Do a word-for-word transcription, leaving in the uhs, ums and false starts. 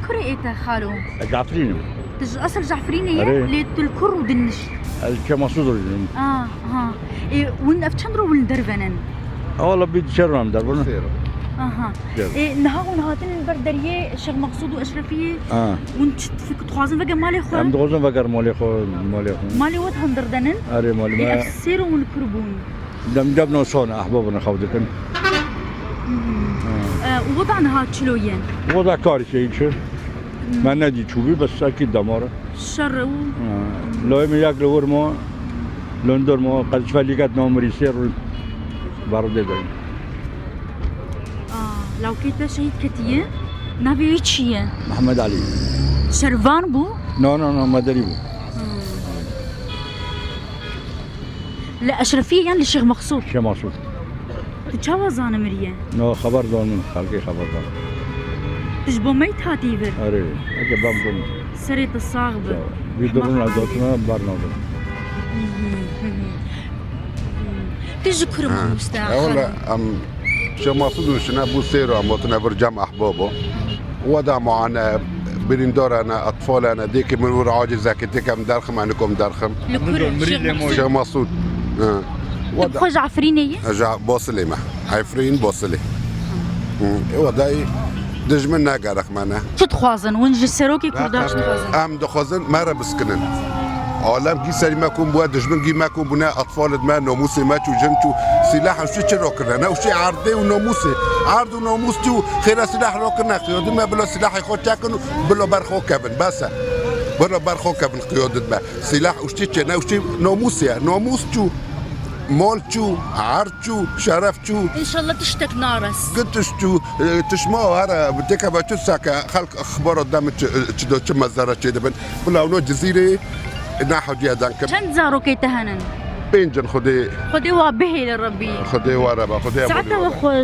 Kurê ê te xalo? Ez Efrîn im. Tu ji esil ji Efrînê ye, Erê. Lê tu li kur û dinij? Ez Çemasûd rojim. Ah, ha. Ê, hûn ev çend ro hûn dervenin? Wala bî çer ram dervin. Aha. Çer. Ê, niha hûn hatin li ber deriyê Şêx Meqsûd û Eşrefiyê. Ah. Hûn çi fik-, dixwazin vege malê xwe? Em dixwazin veger malê xwe, malê xwe. Malê we di hundir de nin? Erê, malê Ê, me. Ev sê ro hûn li kur bûn? Dem, dem no son ehbabin xew dikin. Mhm. Ha. E, û weda niha çilo ye? Weda karî şey çi? Hmm. Me nedî çûbî, bes ekî demar. Şer û Ha. Lawê min yek li wir ma, li hundir ma, qezfeliket namirî sêr û berdê de. Aa, lawkê te şehîd ketiye. Navê wî çi ye? Mehmed Elî. Şervan bû? No, no, no, Mederî bû. Hmm. Li Eşrefiyê yan li Şêx Meqsûd? Şêx Meqsûd. Tu çawa zanî miriye? No, xeber zanin, xelkê xeber zanin. Tu ji bo me hatî vir? Erê, eke ben bûm. Serê te sax be. Sağ ol. Vî durûn ez dotime, bernadin. Hı hı, hı hı. Tu ji kur Ha. mamoste? E, wala, em Şêx Meqsûd û şine bû sêr em gotine vir cem ehbabo. Weda ma ane, birîndar ane, etfal ane, dêkê min wir acizekê têke em derxim, enikom derxim. Li kur Şêx Meqsûd. Şêx Meqsûd. Ha. Tu Weda. Xwe ji Efrînê yî? Ji Bosilê me. Efrîn Bosilê. Hı. E, wedayî dijmin ne gerek me ne. Çi dixwazin? Hûn ji serokê Kurdan çi dixwazin? Em dixwazin me re biskinin. Alem gî serî me kom bûye, dijmin gî me kom bûne, etfalid me, nomûsê me çû, jin çû. Sîlah ew çi çi ro kirine? Ne ew çi erdê û nomûsê. Erd û nomûs çû, xêra sîlah ro kirine. Qiyodin me bila sîlahê xwe çekin û bila ber xwe kevin. Bes e. Bila ber xwe kevin qiyodin me. Sîlah ew çi çi? Ne ew çi nomûsê ye. Nomûs çû. Mol çû, erd çû, şeref çû. Înşallah tiştek nares. Gitiş çû, e, tişma here, têke ve çi seke, xelk xibara dem çi, çi do çi mezara çê dibin. Bila ûno Cizîrê, ne hewciye denkim. Çend zarokê te henin? Pêncin Xwedê. Xwedê wa bihêle Rebbî. Xwedê wa reba, Xwedê Saeta abonê we wa. Xweş.